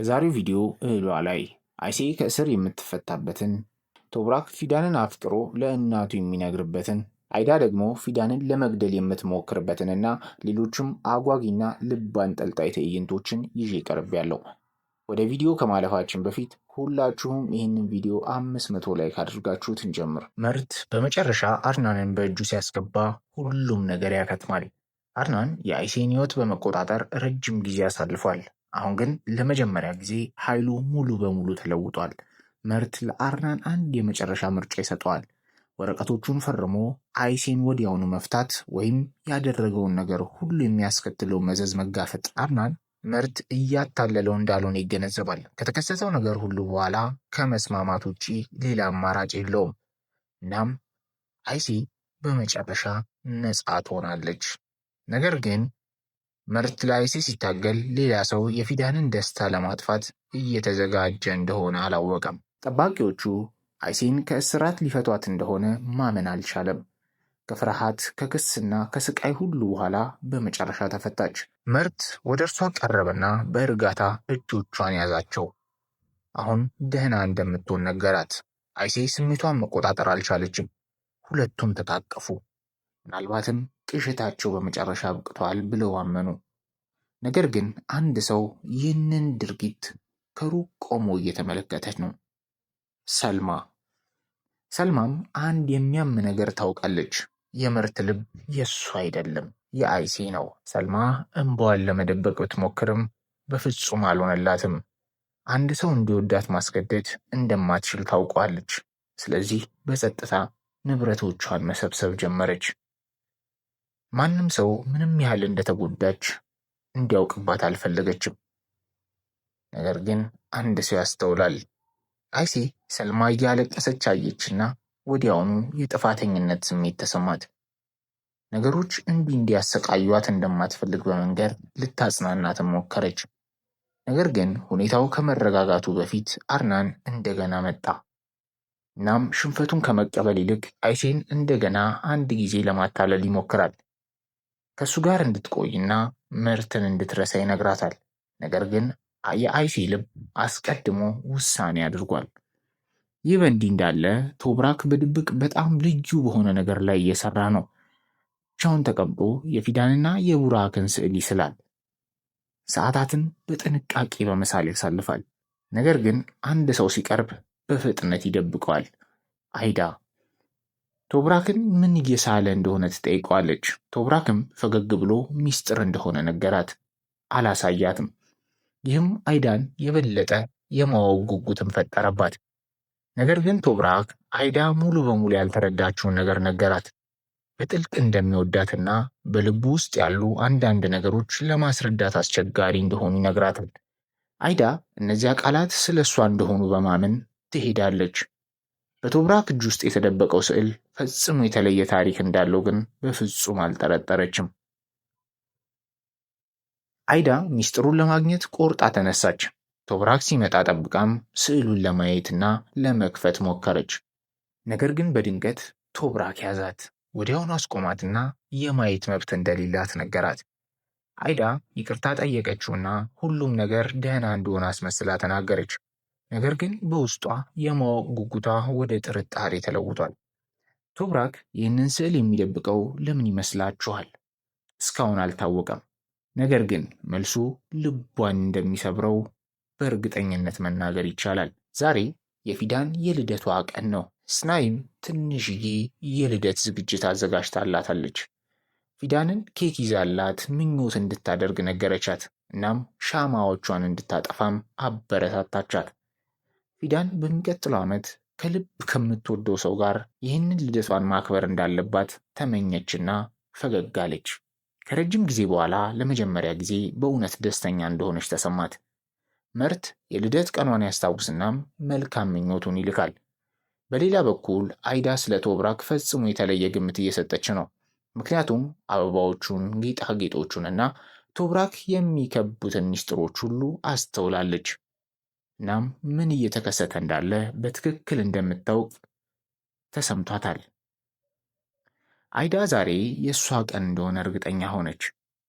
በዛሬው ቪዲዮ እህሏ ላይ አይሴ ከእስር የምትፈታበትን፣ ቶብራክ ፊዳንን አፍቅሮ ለእናቱ የሚነግርበትን፣ አይዳ ደግሞ ፊዳንን ለመግደል የምትሞክርበትንና ሌሎችም አጓጊና ልብ አንጠልጣይ ትዕይንቶችን ይዤ ቀርቤያለሁ። ወደ ቪዲዮ ከማለፋችን በፊት ሁላችሁም ይህንን ቪዲዮ 500 like አድርጋችሁት እንጀምር። መርት በመጨረሻ አድናንን በእጁ ሲያስገባ ሁሉም ነገር ያከትማል። አድናን የአይሴን ሕይወት በመቆጣጠር ረጅም ጊዜ አሳልፏል። አሁን ግን ለመጀመሪያ ጊዜ ኃይሉ ሙሉ በሙሉ ተለውጧል። መርት ለአርናን አንድ የመጨረሻ ምርጫ ይሰጠዋል። ወረቀቶቹን ፈርሞ አይሴን ወዲያውኑ መፍታት ወይም ያደረገውን ነገር ሁሉ የሚያስከትለው መዘዝ መጋፈጥ። አርናን መርት እያታለለው እንዳልሆነ ይገነዘባል። ከተከሰተው ነገር ሁሉ በኋላ ከመስማማት ውጪ ሌላ አማራጭ የለውም። እናም አይሴ በመጨረሻ ነፃ ትሆናለች። ነገር ግን መርት ለአይሴ ሲታገል ሌላ ሰው የፊዳንን ደስታ ለማጥፋት እየተዘጋጀ እንደሆነ አላወቀም። ጠባቂዎቹ አይሴን ከእስራት ሊፈቷት እንደሆነ ማመን አልቻለም። ከፍርሃት፣ ከክስና ከስቃይ ሁሉ በኋላ በመጨረሻ ተፈታች። መርት ወደ እርሷ ቀረበና በእርጋታ እጆቿን ያዛቸው። አሁን ደህና እንደምትሆን ነገራት። አይሴ ስሜቷን መቆጣጠር አልቻለችም። ሁለቱም ተታቀፉ። ምናልባትም ቅዠታቸው በመጨረሻ አብቅቷል ብለው አመኑ። ነገር ግን አንድ ሰው ይህንን ድርጊት ከሩቅ ቆሞ እየተመለከተች ነው። ሰልማ። ሰልማም አንድ የሚያም ነገር ታውቃለች። የምርት ልብ የእሱ አይደለም፣ የአይሴ ነው። ሰልማ እንባዋን ለመደበቅ ብትሞክርም በፍጹም አልሆነላትም። አንድ ሰው እንዲወዳት ማስገደድ እንደማትችል ታውቋለች። ስለዚህ በጸጥታ ንብረቶቿን መሰብሰብ ጀመረች። ማንም ሰው ምንም ያህል እንደተጎዳች እንዲያውቅባት አልፈለገችም። ነገር ግን አንድ ሰው ያስተውላል። አይሴ ሰልማ እያለቀሰች አየችና ወዲያውኑ የጥፋተኝነት ስሜት ተሰማት። ነገሮች እንዲህ እንዲያሰቃዩት እንደማትፈልግ በመንገር ልታጽናናትም ሞከረች። ነገር ግን ሁኔታው ከመረጋጋቱ በፊት አርናን እንደገና መጣ። እናም ሽንፈቱን ከመቀበል ይልቅ አይሴን እንደገና አንድ ጊዜ ለማታለል ይሞክራል። ከእሱ ጋር እንድትቆይና ምርትን እንድትረሳ ይነግራታል። ነገር ግን የአይሴ ልብ አስቀድሞ ውሳኔ አድርጓል። ይህ በእንዲህ እንዳለ ቶብራክ በድብቅ በጣም ልዩ በሆነ ነገር ላይ እየሰራ ነው። ብቻውን ተቀምጦ የፊዳንና የቡራክን ስዕል ይስላል። ሰዓታትን በጥንቃቄ በመሳል ያሳልፋል። ነገር ግን አንድ ሰው ሲቀርብ በፍጥነት ይደብቀዋል። አይዳ ቶብራክን ምን እየሳለ እንደሆነ ትጠይቀዋለች። ቶብራክም ፈገግ ብሎ ሚስጥር እንደሆነ ነገራት። አላሳያትም። ይህም አይዳን የበለጠ የማወቅ ጉጉትን ፈጠረባት። ነገር ግን ቶብራክ አይዳ ሙሉ በሙሉ ያልተረዳችውን ነገር ነገራት። በጥልቅ እንደሚወዳትና በልቡ ውስጥ ያሉ አንዳንድ ነገሮች ለማስረዳት አስቸጋሪ እንደሆኑ ይነግራታል። አይዳ እነዚያ ቃላት ስለ እሷ እንደሆኑ በማመን ትሄዳለች። በቶብራክ እጅ ውስጥ የተደበቀው ስዕል ፈጽሞ የተለየ ታሪክ እንዳለው ግን በፍጹም አልጠረጠረችም። አይዳ ሚስጥሩን ለማግኘት ቆርጣ ተነሳች። ቶብራክ ሲመጣ ጠብቃም ስዕሉን ለማየትና ለመክፈት ሞከረች። ነገር ግን በድንገት ቶብራክ ያዛት። ወዲያውኑ አስቆማትና የማየት መብት እንደሌላት ነገራት። አይዳ ይቅርታ ጠየቀችውና ሁሉም ነገር ደህና እንደሆነ አስመስላ ተናገረች። ነገር ግን በውስጧ የማወቅ ጉጉቷ ወደ ጥርጣሬ ተለውጧል። ቶብራክ ይህንን ስዕል የሚደብቀው ለምን ይመስላችኋል? እስካሁን አልታወቀም። ነገር ግን መልሱ ልቧን እንደሚሰብረው በእርግጠኝነት መናገር ይቻላል። ዛሬ የፊዳን የልደቷ ቀን ነው። ስናይም ትንሽዬ የልደት ዝግጅት አዘጋጅታላታለች። ፊዳንን ኬክ ይዛላት ምኞት እንድታደርግ ነገረቻት። እናም ሻማዎቿን እንድታጠፋም አበረታታቻት። ፊዳን በሚቀጥለው ዓመት ከልብ ከምትወደው ሰው ጋር ይህንን ልደቷን ማክበር እንዳለባት ተመኘችና ፈገግ አለች። ከረጅም ጊዜ በኋላ ለመጀመሪያ ጊዜ በእውነት ደስተኛ እንደሆነች ተሰማት። መርት የልደት ቀኗን ያስታውስናም መልካም ምኞቱን ይልካል። በሌላ በኩል አይዳ ስለ ቶብራክ ፈጽሞ የተለየ ግምት እየሰጠች ነው። ምክንያቱም አበባዎቹን፣ ጌጣጌጦቹንና ቶብራክ የሚከቡትን ሚስጥሮች ሁሉ አስተውላለች። እናም ምን እየተከሰተ እንዳለ በትክክል እንደምታውቅ ተሰምቷታል። አይዳ ዛሬ የእሷ ቀን እንደሆነ እርግጠኛ ሆነች።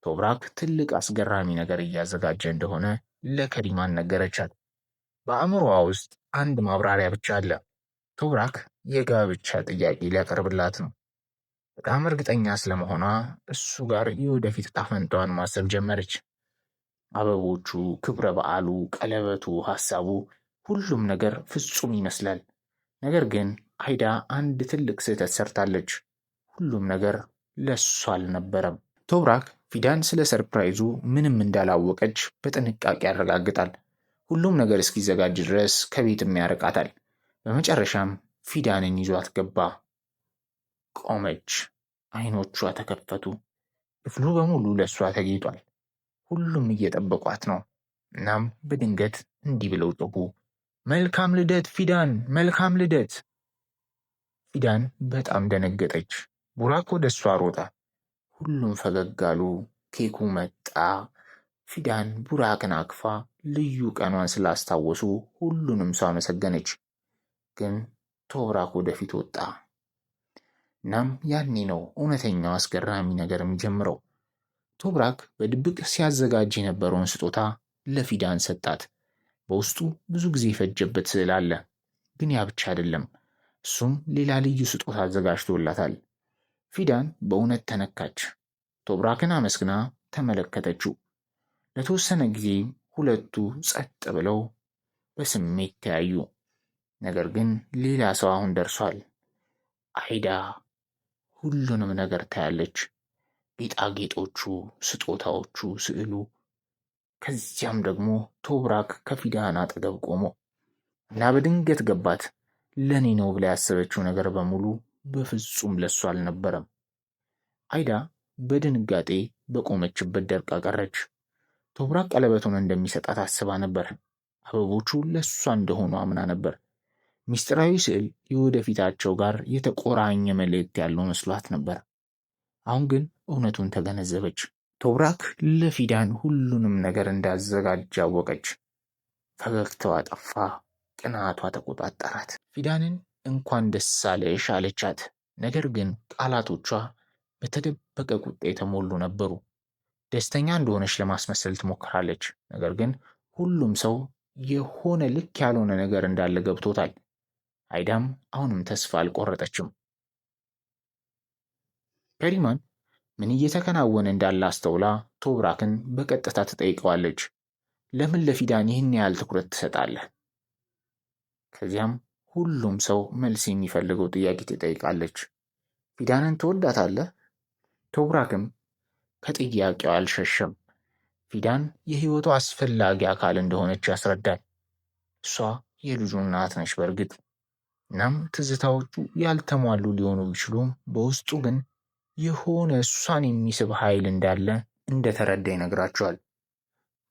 ቶብራክ ትልቅ አስገራሚ ነገር እያዘጋጀ እንደሆነ ለከሪማን ነገረቻት። በአእምሮዋ ውስጥ አንድ ማብራሪያ ብቻ አለ። ቶብራክ የጋብቻ ጥያቄ ሊያቀርብላት ነው። በጣም እርግጠኛ ስለመሆኗ እሱ ጋር የወደፊት ዕጣ ፈንታዋን ማሰብ ጀመረች። አበቦቹ፣ ክብረ በዓሉ፣ ቀለበቱ፣ ሀሳቡ፣ ሁሉም ነገር ፍጹም ይመስላል። ነገር ግን አይዳ አንድ ትልቅ ስህተት ሰርታለች። ሁሉም ነገር ለሷ አልነበረም። ቶብራክ ፊዳን ስለ surprise ኡ ምንም እንዳላወቀች በጥንቃቄ ያረጋግጣል። ሁሉም ነገር እስኪዘጋጅ ድረስ ከቤትም ያርቃታል። በመጨረሻም ፊዳንን ይዟት ገባ። ቆመች። አይኖቿ ተከፈቱ። ክፍሉ በሙሉ ለእሷ ተጌጧል። ሁሉም እየጠበቋት ነው። እናም በድንገት እንዲህ ብለው ጮኹ፣ መልካም ልደት ፊዳን፣ መልካም ልደት! ፊዳን በጣም ደነገጠች። ቡራክ ወደ እሷ ሮጠ። ሁሉም ፈገግ አሉ። ኬኩ መጣ። ፊዳን ቡራክን አቅፋ ልዩ ቀኗን ስላስታወሱ ሁሉንም ሰው አመሰገነች። ግን ቶብራክ ወደፊት ወጣ። እናም ያኔ ነው እውነተኛው አስገራሚ ነገር የሚጀምረው። ቶብራክ በድብቅ ሲያዘጋጅ የነበረውን ስጦታ ለፊዳን ሰጣት። በውስጡ ብዙ ጊዜ የፈጀበት ስዕል አለ። ግን ያ ብቻ አይደለም። እሱም ሌላ ልዩ ስጦታ አዘጋጅቶላታል። ፊዳን በእውነት ተነካች። ቶብራክን አመስግና ተመለከተችው። ለተወሰነ ጊዜ ሁለቱ ጸጥ ብለው በስሜት ተያዩ። ነገር ግን ሌላ ሰው አሁን ደርሷል። አይዳ ሁሉንም ነገር ታያለች። ጌጣጌጦቹ፣ ስጦታዎቹ፣ ስዕሉ። ከዚያም ደግሞ ቶብራክ ከፊዳን አጠገብ ቆሞ እና በድንገት ገባት። ለእኔ ነው ብላ ያሰበችው ነገር በሙሉ በፍጹም ለሷ አልነበረም። አይዳ በድንጋጤ በቆመችበት ደርቃ ቀረች። ቶብራክ ቀለበቱን እንደሚሰጣት አስባ ነበር። አበቦቹ ለሷ እንደሆኑ አምና ነበር። ሚስጥራዊ ስዕል የወደፊታቸው ጋር የተቆራኘ መልእክት ያለው መስሏት ነበር። አሁን ግን እውነቱን ተገነዘበች። ቶብራክ ለፊዳን ሁሉንም ነገር እንዳዘጋጀ አወቀች። ፈገግታዋ ጠፋ፣ ቅናቷ ተቆጣጠራት። ፊዳንን እንኳን ደስ አለሽ አለቻት። ነገር ግን ቃላቶቿ በተደበቀ ቁጣ የተሞሉ ነበሩ። ደስተኛ እንደሆነች ለማስመሰል ትሞክራለች። ነገር ግን ሁሉም ሰው የሆነ ልክ ያልሆነ ነገር እንዳለ ገብቶታል። አይዳም አሁንም ተስፋ አልቆረጠችም። ከሪማን ምን እየተከናወነ እንዳለ አስተውላ ቶብራክን በቀጥታ ትጠይቀዋለች። ለምን ለፊዳን ይህን ያህል ትኩረት ትሰጣለህ? ከዚያም ሁሉም ሰው መልስ የሚፈልገው ጥያቄ ትጠይቃለች። ፊዳንን ትወዳታለህ? ቶብራክም ከጥያቄው አልሸሸም። ፊዳን የህይወቱ አስፈላጊ አካል እንደሆነች ያስረዳል። እሷ የልጁ እናት ነች በእርግጥ። እናም ትዝታዎቹ ያልተሟሉ ሊሆኑ ቢችሉም በውስጡ ግን የሆነ እሷን የሚስብ ኃይል እንዳለ እንደተረዳ ይነግራቸዋል።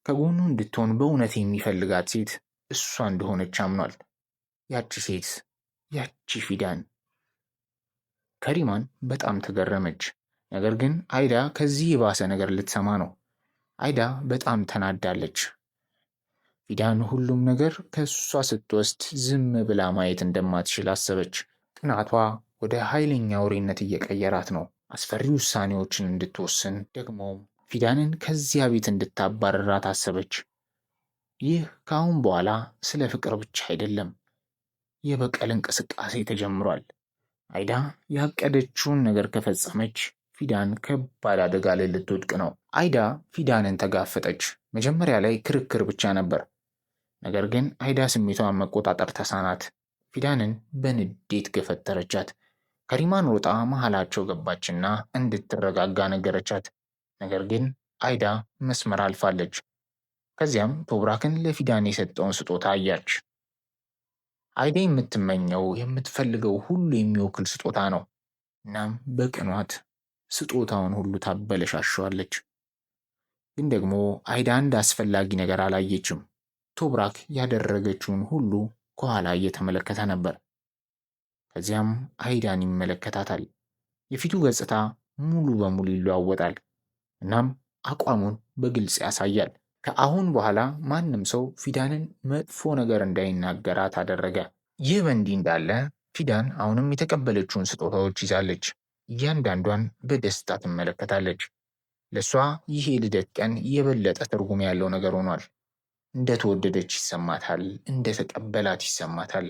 ከጎኑ እንድትሆን በእውነት የሚፈልጋት ሴት እሷ እንደሆነች አምኗል። ያቺ ሴት፣ ያቺ ፊዳን። ከሪማን በጣም ተገረመች። ነገር ግን አይዳ ከዚህ የባሰ ነገር ልትሰማ ነው። አይዳ በጣም ተናዳለች። ፊዳን ሁሉም ነገር ከእሷ ስትወስድ ዝም ብላ ማየት እንደማትችል አሰበች። ቅናቷ ወደ ኃይለኛ አውሬነት እየቀየራት ነው። አስፈሪ ውሳኔዎችን እንድትወስን ደግሞ ፊዳንን ከዚያ ቤት እንድታባረራት አሰበች። ይህ ከአሁን በኋላ ስለ ፍቅር ብቻ አይደለም፣ የበቀል እንቅስቃሴ ተጀምሯል። አይዳ ያቀደችውን ነገር ከፈጸመች ፊዳን ከባድ አደጋ ላይ ልትወድቅ ነው። አይዳ ፊዳንን ተጋፈጠች። መጀመሪያ ላይ ክርክር ብቻ ነበር። ነገር ግን አይዳ ስሜቷን መቆጣጠር ተሳናት። ፊዳንን በንዴት ገፈተረቻት። ከሪማን ሮጣ መሃላቸው ገባችና እንድትረጋጋ ነገረቻት። ነገር ግን አይዳ መስመር አልፋለች። ከዚያም ቶብራክን ለፊዳን የሰጠውን ስጦታ አያች። አይዳ የምትመኘው የምትፈልገው ሁሉ የሚወክል ስጦታ ነው። እናም በቅኗት ስጦታውን ሁሉ ታበለሻሸዋለች። ግን ደግሞ አይዳ አንድ አስፈላጊ ነገር አላየችም። ቶብራክ ያደረገችውን ሁሉ ከኋላ እየተመለከተ ነበር። ከዚያም አይዳን ይመለከታታል። የፊቱ ገጽታ ሙሉ በሙሉ ይለዋወጣል። እናም አቋሙን በግልጽ ያሳያል። ከአሁን በኋላ ማንም ሰው ፊዳንን መጥፎ ነገር እንዳይናገራት አደረገ። ይህ በእንዲህ እንዳለ ፊዳን አሁንም የተቀበለችውን ስጦታዎች ይዛለች። እያንዳንዷን በደስታ ትመለከታለች። ለእሷ ይህ የልደት ቀን የበለጠ ትርጉም ያለው ነገር ሆኗል። እንደተወደደች ይሰማታል፣ እንደተቀበላት ይሰማታል።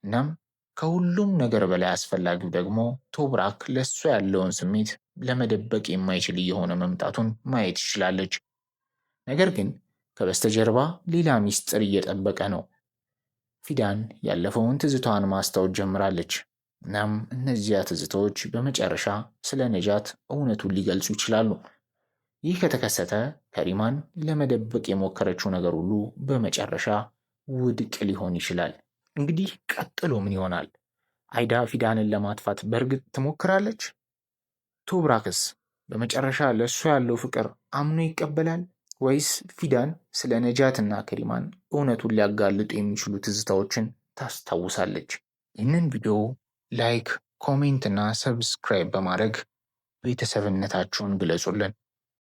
እናም ከሁሉም ነገር በላይ አስፈላጊው ደግሞ ቶብራክ ለእሷ ያለውን ስሜት ለመደበቅ የማይችል እየሆነ መምጣቱን ማየት ትችላለች። ነገር ግን ከበስተጀርባ ሌላ ሚስጥር እየጠበቀ ነው። ፊዳን ያለፈውን ትዝታዋን ማስታወስ ጀምራለች። እናም እነዚያ ትዝታዎች በመጨረሻ ስለ ነጃት እውነቱን ሊገልጹ ይችላሉ። ይህ ከተከሰተ ከሪማን ለመደበቅ የሞከረችው ነገር ሁሉ በመጨረሻ ውድቅ ሊሆን ይችላል። እንግዲህ ቀጥሎ ምን ይሆናል? አይዳ ፊዳንን ለማጥፋት በእርግጥ ትሞክራለች? ቶብራክስ በመጨረሻ ለእሷ ያለው ፍቅር አምኖ ይቀበላል ወይስ ፊዳን ስለ ነጃትና ከሪማን እውነቱን ሊያጋልጡ የሚችሉ ትዝታዎችን ታስታውሳለች? ይህንን ቪዲዮ like፣ comment እና subscribe በማድረግ ቤተሰብነታችሁን ግለጹልን።